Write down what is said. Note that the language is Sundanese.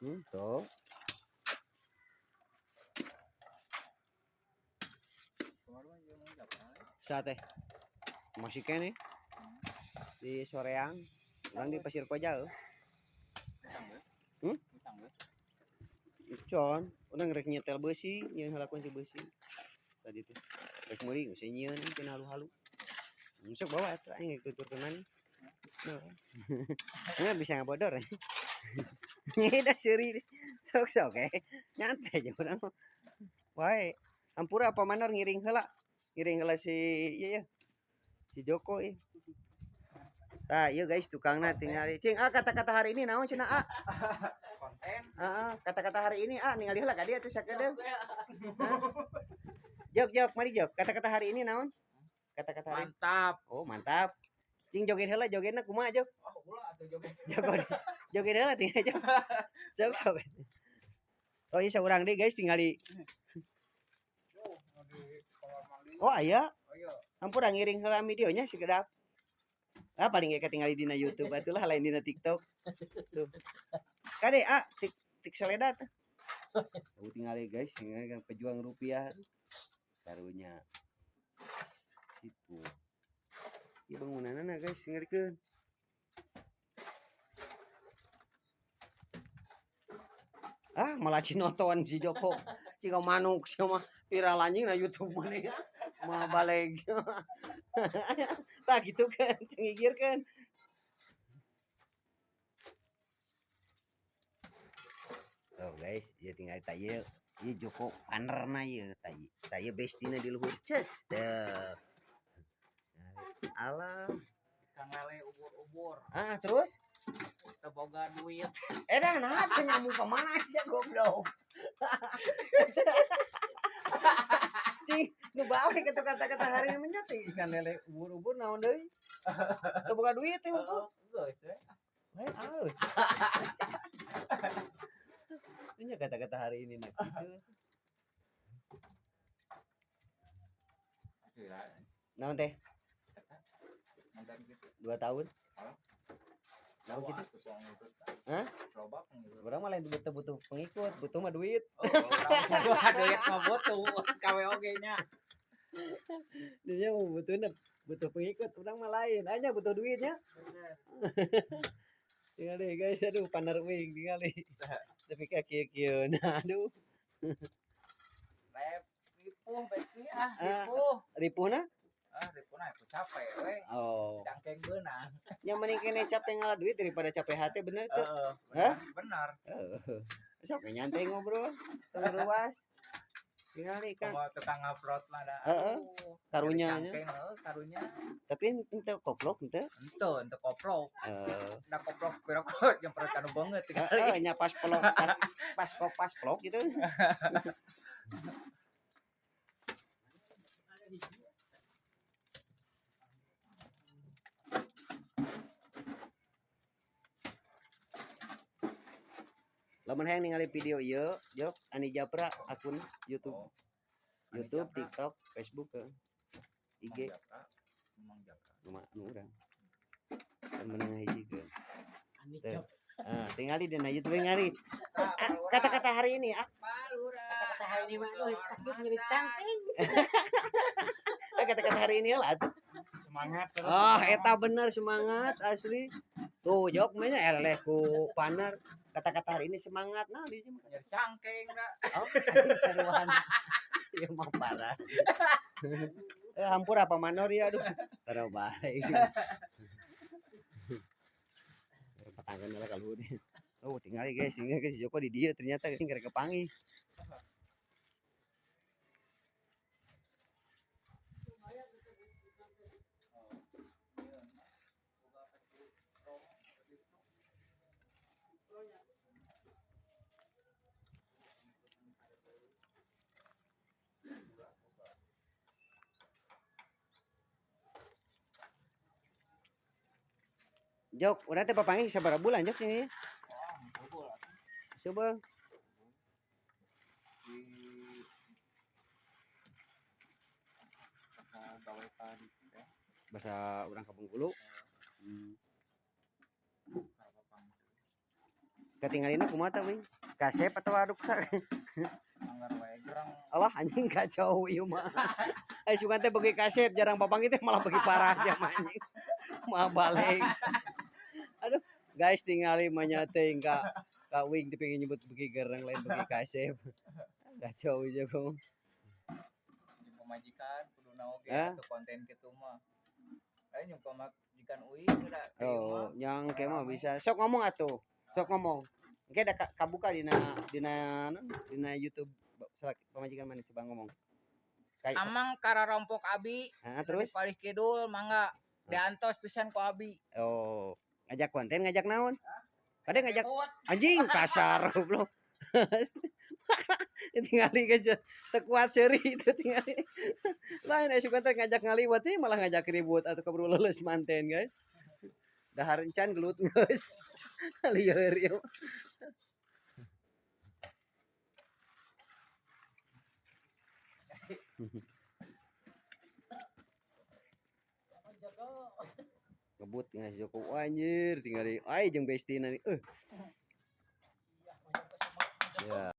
Tuh. Sate. Masih kene di Soreang, urang di Pasir Koja euy. Hmm? Con, urang rek nyetel beusi, nyieun heula kunci beusi. Tadi teh rek meuli geus nyieun tina halu-halu. Sok bawa atuh aing tuturkeun maneh. Nggak bisa ngabodor. Dah seuri. Sok-sok eh. Nyantai aja urang. Wae, ampura apa manor ngiring heula. Ngiring heula si ieu ya. Si Joko ieu. Tah, ieu guys tukangna tingali. Cing, ah kata-kata hari ini naon cenah ah? Konten. Heeh, kata-kata hari ini ah ningali heula ka dieu atuh sakedeung. Jok, jok, mari jok. Kata-kata hari ini naon? Kata-kata hari. Mantap. Oh, mantap. Cing joget heula, jogetna kumaha jok? Oh, ulah atuh joget. Joget. Joget heula tinggal jok. Sok sok. Oh, iya saurang deui guys tingali. Oh, di kamar mandi. Oh, aya. Ayo. Ampura ngiring heula videonya sekedap. Ah paling ge katingali dina YouTube atulah lain dina TikTok. Tuh. Kade ah tik tik seleda teh. Oh tingali guys, tingali kan pejuang rupiah. Karunya. Itu. Ieu bangunanna guys ngarikeun. Ah malah cinoton si Joko. Ciga manuk sia mah viral anjing na YouTube maneh ya. Mah baleg. Tah gitu kan, cengigir kan. Tuh guys, ieu tinggal tah ieu. Ieu Joko panerna ieu tah ieu. Tah ieu bestina di luhur ces. Tah. Alah. Ikan lele ubur-ubur. Ah, terus? Teu boga duit. Eh dah nah teu nyambung ka mana sia goblok. Cing, nu balik eta kata-kata hari ini menyat ikan lele ubur-ubur naon deui? Teu boga duit teh ubur. Geus we. Lain alus. Ini kata-kata hari ini nah gitu. Asli lah. Naon teh? Mantan gitu. 2 tahun. Hah? Naon Loba gitu? atuh pengikut. Hah? Loba pengikut. Urang mah lain butuh pengikut, butuh mah duit. Oh, urang mah duit mah butuh, KW oge nya. Dia mau butuh pengikut, urang mah lain. Hanya butuh duitnya. Tinggal deh guys, aduh paner wing tinggal deh. Tapi kaki kieu nah aduh. Rep ripuh besti ah, Ah. ripuh. Ripuhna? Ah, ripuhna aku capek we. Oh. Cangkeng beunang. Yang mending kene capek ngalah duit daripada capek hati bener tuh. Heeh, Hah? benar. Heeh. Sok nyantai ngobrol, tong ruas. Tinggal nih Kang. Komo tukang upload mah da. Heeh. Aduh, Karunya nyari cangkeng heuh, karunya. Tapi ente koplok ente. Ente, ente koplok. Heeh. Da koplok pira kok jeung perut anu beungeut tinggali. Heeh, nya pas pelok pas pas kok pas pelok gitu. Lamun hayang ningali video ieu, Jok, Ani Japra akun YouTube. Oh. Ani YouTube, Japra. TikTok, Facebook, IG. Mang Japra. Mang Japra. Rumah anu urang. Kan menang hiji ke. Ani Tuh. Japra. Ah, tingali dina YouTube ningali. Ah, Ah, kata-kata hari ini ah. Kata-kata hari ini mah aduh sakit nyeri cangkeng. Ah, kata-kata hari ini lah atuh. Semangat terus. Ah, eta bener semangat asli. Tuh, Jok mah nya eleh ku panar. Kata-kata hari ini semangat. Nah, di mah Nyeri cangkeng da. Oh, anjing seruan. Ya mah parah. Eh, hampura apa manor ya aduh. Taruh balik. Petangkan lah kalau ini. Oh, tinggal guys, tinggal guys si Joko di dia ternyata guys gara kepangi. Jok, urang teh papanggih sabaraha bulan Jok ini? Oh, subur. Subur. Di bahasa gawe ka ditu teh. Bahasa urang ka Bengkulu. Karena papanggih. Katingalina kumaha tah, Wing? Kasep atau ruksak? Anggar wae gerang. Alah anjing, kacau ieu mah. Ai sugan teh beuki kasep jarang papanggih teh malah beuki parah aja mah anjing. Mah balik. Aduh, guys, tingali mah nya teh ka Wing teh pengen nyebut beuki gereng lain beuki kasep. Kacau aja kamu. Jeung pamajikan kuduna oge Hah? atuh konten kitu mah. Ayo jeung pamajikan uing geura ka ieu Oh, mah. yang ke mah bisa. Sok ngomong atuh. Sok ngomong. Engke da kabuka dina non, dina YouTube salak pamajikan mana, coba ngomong. Kayak Amang kararompok abi. Ah, terus? Di palih kidul mangga diantos pisan ku abi. Oh, ngajak konten, ngajak naon? Kadang ngajak Ribut. Anjing, kasar goblok. Tingali guys, teu kuat seuri itu tingali. Lain aya sugan teh ngajak ngaliwat teh malah ngajak ribut atau keburu lulus manten, guys. Dahar encan gelut, guys. Lieur ieu. Ngebut ngasih Joko anjir tingali. Ai jeung bestie na. Ya.